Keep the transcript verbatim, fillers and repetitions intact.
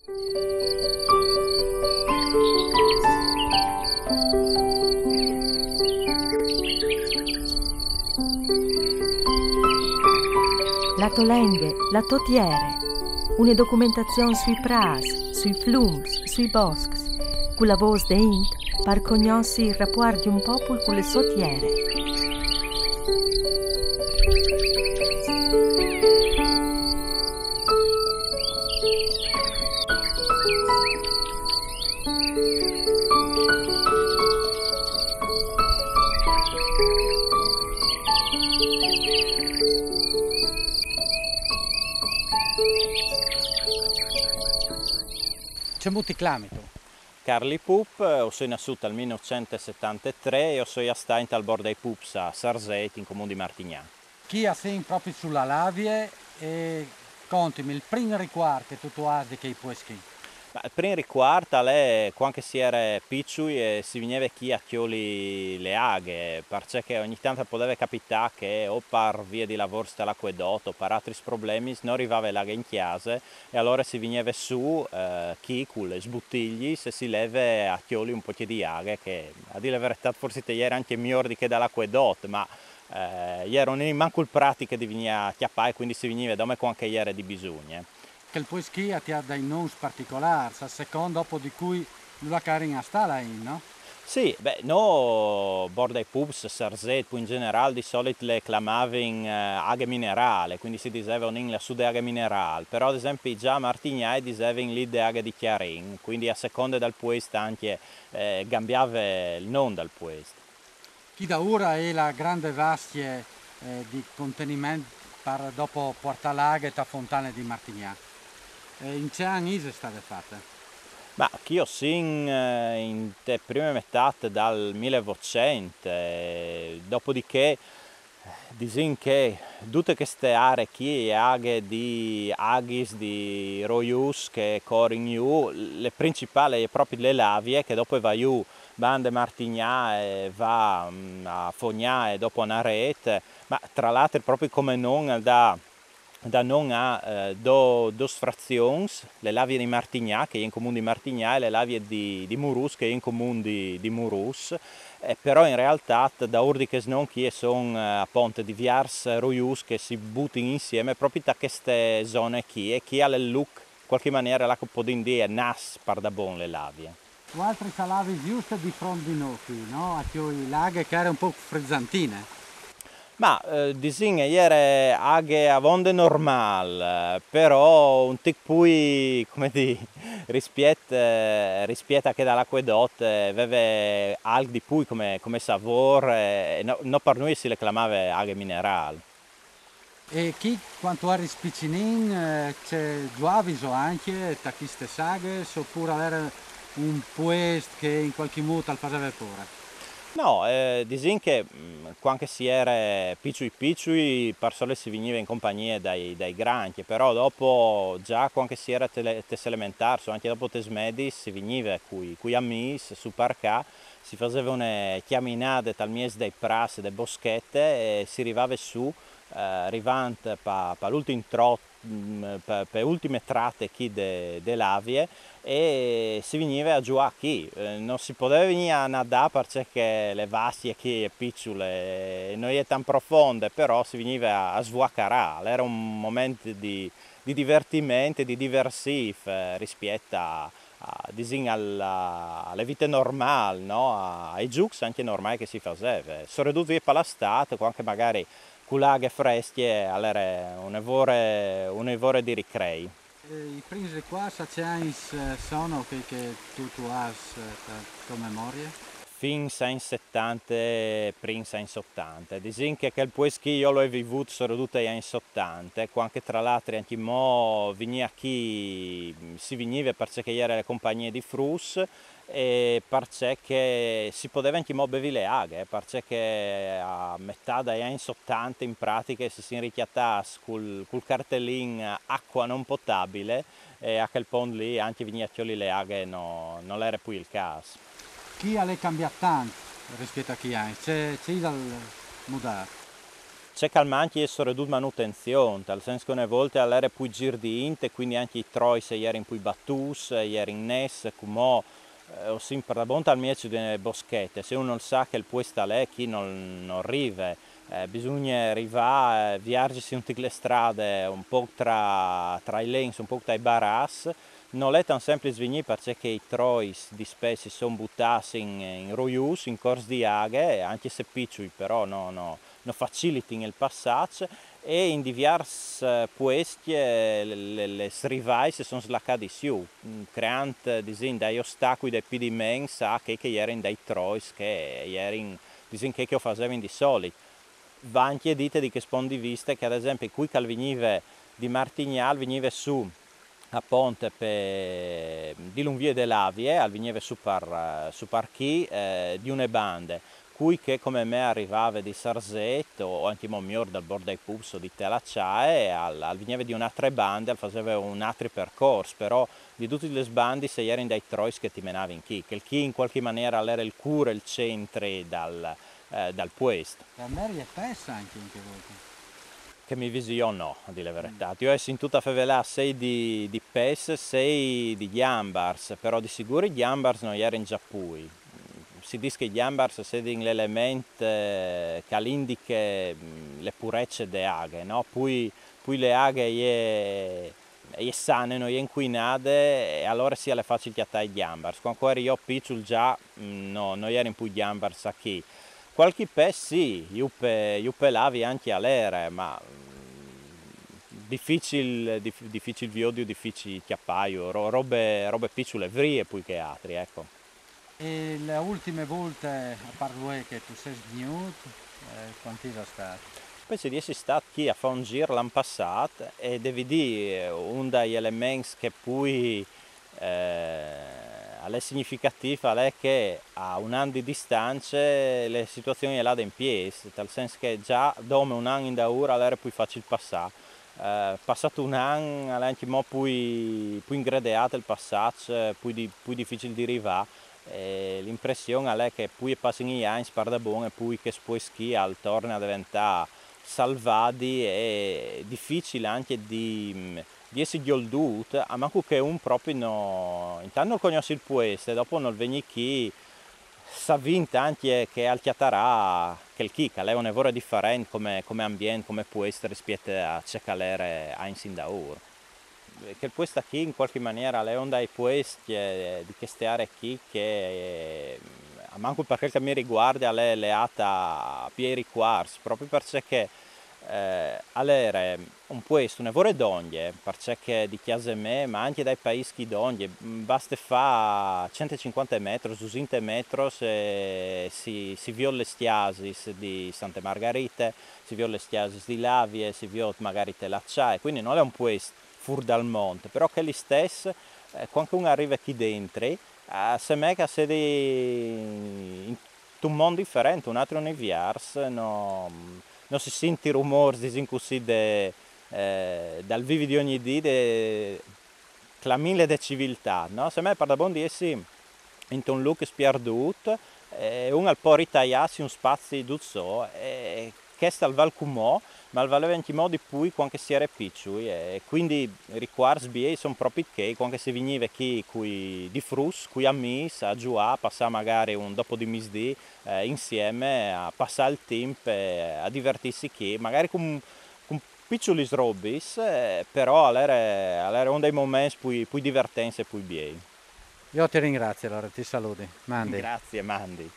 La to lenghe, la to tiere. Une documentazion sui prâts, sui flums, sui boscs, cu la vôs de int, par cognossi il rapuart di un popul cu le sô tiere. Cemût ti clamitu? Carli Pup, o soi nassût tal minocencsetantetrê e o soi a stâ intal Borc dai Pups a Sarzêt, in comun di Martignà. Chi a sin propit su la Lavie e contimi il prin ricuart che tu tu âs di chei puescj chi. Ma il prin ricuart al è cuant che si jere piçui e si vignive chi a cjoli le aghe, parcè che ogni tant al podeve capitâ che o par vie di lavôrs tal acuedot o par altris problemis no rivave la aghe in cjase e alore si vignive sù, eh, chi cu lis butilis e si leve a cjoli un pocje di aghe, che a dî la veretât forsit e jere ancje miôr di chê dal acuedot, ma eh, e jere mancul pratiche di vignî a cjapâ e cuindi si vignive dome cuant che e jere di bisugne. Chel puest chi al à dai nons particolârs, a secont dopo di cui là che a jerin a stâ la int, no? Sì, beh, nô Borc dai Pups, Sarzêt, po in gjenerâl, di solit le clamavin, eh, aghe minerâl, cuindi si diseve: «O nin lassù de aghe minerâl», però ad esempi za a Martignà a disevin: «Li de aghe di Cjarin», cuindi a seconde dal puest ancje, eh, al cambiave il non dal puest. Chi daûr e je la grande vascje, eh, di conteniment par dopo puartâ la aghe te fontane di Martignà. Eh, in ce an ise stade fate? Ma chi o sin, eh, inte prime metât dal mil e votcent, eh, dopodiché, eh, disìn che dute cheste aree chi e je aghe di aghis, di roius che a corin jù, le principâl e je propit le Lavie, che dopo e va jù bande Martignà e va, mm, a Fognà e dopo a Narêt, ma tra l'altri propit come non al dà, dà non a, eh, dôs, dôs frazions, le Lavie di Martignà, che e je in comun di Martignà, e le Lavie di, di Murus, che e je in comun di, di Murus, e però in realtât daûr di chest non chi e son, eh, apont diviers roius che si butin insiemi propit a cheste zone chi, e chi al è il lûc, in cualchi maniere, là che o podìn dî e nas pardabon le Lavie. Vualtris a lavîs juste di front di nô chi, no? A cjoli la aghe che e jere un pôc frizantine. Ma, eh, disìn, e jere aghe avonde normâl, però un tic plui, come dî, rispiet, eh, rispiet a chê dal acuedot, eh, e veve alc di plui come, come savôr, eh, e no, no par nuie si le clamave aghe minerâl. E chi, cuant tu jeris piçulin, eh, ce, zuiaviso ancje ta chistes aghis, opûr al jere un puest che in cualchi mût al faseve pôre? No, eh, disìn che, mm, cuant che si jere piçui piçui, par solit si vignive in compagnie dai, dai grancj, però dopo, za cuant che si jere te le, tes elementârs, o ancje dopo tes mediis, si vignive cui, cui amîs sù par ca, si faseve une cjaminade tal mieç dai prâts e de boschete e si rivave sù, eh, rivant pa, pa l'ultin trot, mm, pe, pe ultime trate chi de, de Lavie, e si vignive a zuiâ chi. Eh, no si podeve vignî a nadâ parcè che le vascje chi e je piçule, e no je tant profonde, però si vignive a, a svuacarâ. Al jere un moment di, di divertiment e di diversif, eh, rispiet a, a, disìn, al, a, a le vite normâl, no? A, ai zûcs ancje normâi che si faseve. Soredut vie pa la Stât, cuant che magari cu la aghe frescje al jere une vore, une vore di ricrei. E i prins ricuarts a ce agns, eh, sono chei che tu, tu âs, eh, ta, ta memorie? Fins agns setante, prins agns otante. Disìn che chel puest chi jo lu ai vivût soredut ai agns otante, cuant che tra l'altri ancjemò vignî chi, si vignive parcè che e jere le compagnie di fruts, e parcè che si podeve ancjemò bevi le aghe, parcè che a metât dai agns otante in pratiche si sin ricjatâts cul, cul cartelin acqua non potabile, e a chel pont li ancje vignî a cjoli le aghe no, nol jere plui il câs. Chi al è cambiât tant rispiet a chei agns? Ce, ce isal mudât? C'è che al mancje soredut manutenzion, tal sens che une volte al ere plui zîr di int, cuindi ancje i trois a jerin plui batûts, a jerin nets, cumò, eh, o sin pardabon tal mieç di une boschete, se un nol sa che il puest al è, chi nol, nol rive. Eh, bisugne rivâ, eh, vierzisi un tic le strade, un pôc tra, tra i lens, un pôc tai baraçs, nol è tant sempliç vignî parcè che i trois dispès a son butâts in, in ruius, in cors di aghe, ancje se piçui, però no, no, no facilitin il passaç, e in diviers, eh, puescj, eh, le, le, lis rivais a son slacadis jù, mm, creant, eh, disìn, dai ostacui, dai pidiments a chei che a jerin dai trois, che a jerin, disìn, chei che o fasevin di solit. Va ancje dite di chest pont di viste che, ad esempi, cui che al vignive di Martignà al vignive sù a ponte pe, di Lunvie de Lavie, al vignive sù par, sù par chi, eh, di une bande. Cui che come me al rivave di Sarzet, o ancjemò miôr dal Bord dai Pups o di Telaçae, al, al vignive di une altre bande, al faseve un altri percors, però di dutis lis bandis a jerin dai trois che ti menavin chi, chel chi in cualchi maniere al ere il cûr, il centri dal, eh, dal puest. E a Meri e pes ancje in chê volte? Che mi visi jo no, a dî la veretât. Jo o ai sintût a fevelâ sei di, di pes, sei di gjambars, però di sigûr i gjambars no jerin za plui. Si dîs che i gjambars a sedin l'element, eh, che al indiche, mm, le purece de aghe, no? Plui, plui le aghe e je, e je sane, no je incuinade, e alore sì, al è facil cjatâ i gjambars. Cuant che o eri jo piçul za, mm, no, no jerin plui gjambars achì. Cualchi pes sì, jù pe, jù pe Lavie ancje al ere, ma, mm, dificil, dif-, dificil viodiju, dificil cjapâju, ro-, robe, robe piçule, vrie plui che altri, eco. E la ultime volte, a part vuê, che tu sês vignût, eh, cuant isal stât? Pensi di jessi stât chi a fâ un zîr l'an passât, e devi dî, eh, un dai elements che plui, eh, al è significatîf, al è che a un an di distance le situazion e je lade in piês, tal sens che za dome un an indaûr al ere plui facil passâ. Eh, passât un an al è ancjemò plui, plui ingredeât il passaç, plui di-, plui dificil di rivâ. E l'impression al è che plui a passin i agns, pardabon, e plui chest puest chi al torne a deventâ salvadi e dificil ancje di, di jessi gjoldût, a mancul che un propit no, intant nol cognòs il puest, e dopo nol vegni chi, savint ancje che al cjatarà chel chi, che al è une vore diferent come, come ambient, come puest rispiet a ce che al ere agns indaûr. Chel puest achì in cualchi maniere al è un dai puescj, eh, di cheste aree chi che, eh, a mancul par chel che mi riguarde, al è leât a, a piei ricuarts, propit parcè che, eh, al ere un puest une vore dongje, parcè che di cjase mê, ma ancje dai paîs chi dongje, mm, baste fâ cent e cincuante metros, dusinte metros, e si, si viôt lis cjasis di Sante Margarite, si viôt lis cjasis di Lavie, si viôt magari Telaçae, cuindi nol è un puest fûr dal mont, però chel listès, eh, cuant che un al rive chi dentri, eh, al semee che al sedi intun mont diferent, un altri univiers, no, no si sint i rumôrs, disìn cussì, de, eh, dal vivi di ogni dì, de, clamìnle, de civiltât, no? Al semee pardabon di jessi intun lûc spierdût, e un al pò ritaiâsi un spazi dut so, e chest al vâl cumò, ma al valeve ancjemò di plui cuant che si ere piçui, e cuindi ricuarts biei a son propit chei, cuant che si vignive chi cui, di fruts, cui amîs, a zuiâ, a passâ magari un dopo di misdì, eh, insiemi, a passâ il timp, e a divertîsi chi, magari cun, cun piçulis robis, eh, però al ere, al ere un dai moments plui, plui divertents e plui biei. Jo ti ringrazi, alore, ti saludi. Mandi. Grazie, mandi.